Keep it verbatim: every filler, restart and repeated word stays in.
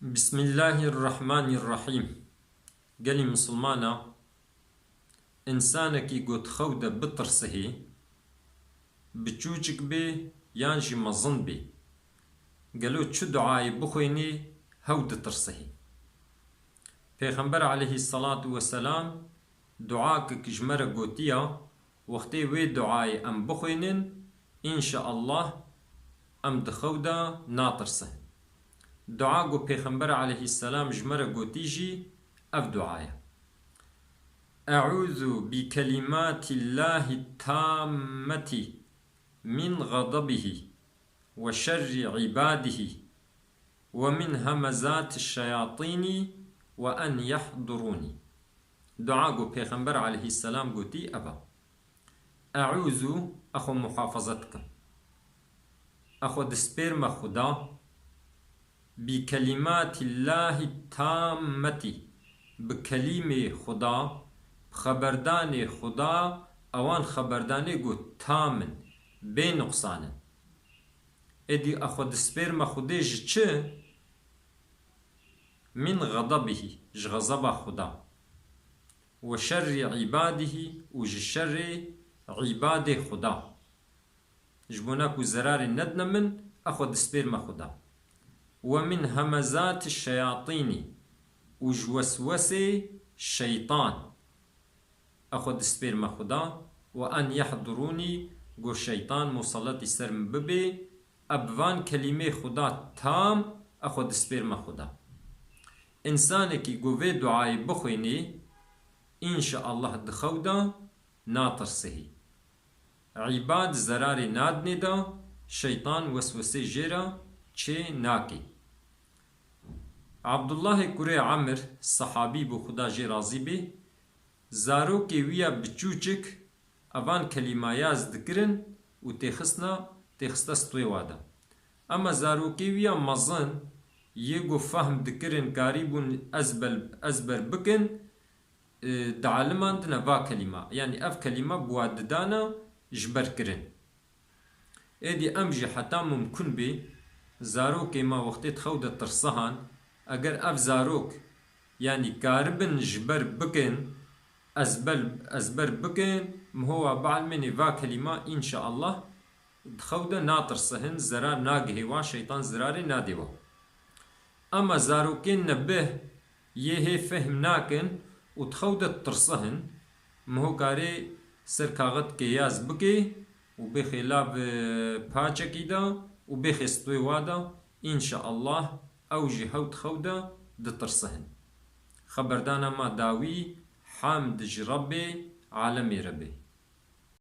Bismillahirrahmanirrahîm. Gelî misilmana, însanekî ku di xew de bitirsihê, biçûçik bê yan jî mezin bê, gelo çi duayê bixwênê hew ditirsihê? Pêxember aleyhisselatu vesselam duakek ji me re gotiya, wextê wê duayê em bixwênin, înşeallah em di xew de natirsin. Dua ku Pêxember aleyhisselam ji me re gotî jî ev dua ye. Eûzu bi kelimatillahi tammeti min ğadabihi ve şerri ibadihi ve min hemezati şeyatini ve en yahduruni. Dua ku Pêxember aleyhisselam gotî ev e. Eûzu, exwe muhafaza dikim. Exwe dispêrme Xuda, bi kelimatillahi tammetî, bi kelîmê Xuda, bi xeberdanê Xuda, ewan xeberdanê ku tam in, bê nuqsan in. Êdî exwe dispêrme Xudê ji çi? Min xedebihî, ji xezeba Xuda. Ve şerrî îbadihî, û ji şerê îbadê Xuda. Ji bona ku zerarê nedine min, exwe dispêrme Xuda. Ve min hemezati şeyatînî, û ji weswesê şeytan. Exwe dispêrme Xuda. Ve en yehdurûnî, ku şeytan musalletî ser min bibe, ev van kelîmê Xuda tam, exwe dispêrme Xuda. Însanekî ku vê duayê bixwênê, înşeallah di xew de natirsihî. Îbad zerarê nadinê de, şeytan weswesê jê re çê nake. Abdullahê kurê Amir, sehabî bû, Xuda jê razî bê, zarokê wî ya biçûçik evan kelîma yaz dikirin û têxisna, têxiste stwê wa de. Ema zarokê wî ya mezin, yê ku fehm dikirin, karîbûn ezbel-, ezber bikin, e, dialimandine va kelîma. Yanî ev kelîma bi wa didana ji ber kirin. Êdî em jî heta mumkun bê, zarokê me wextê di xew de tirsihan, eger ev zarok, yanî karibin ji ber bikin, ezbel-, ezber bikin, miho wa bielmênê va kelîma, înşeallah, di xew de natirsihin, zerar nagihê wa, şeytan zirarê nadê wa. Ema zarokên nebih yê hê fehm nakin û di xew de ditirsihin, miho karê ser kaxidkê yaz bikê û bêxê lav, e, paçekî de û bêxê stwê wa de, înşeallah ew jî hew di xew de ditirsihin. Xeberdana ma dawî, hamd ji Rebbê alemê re be.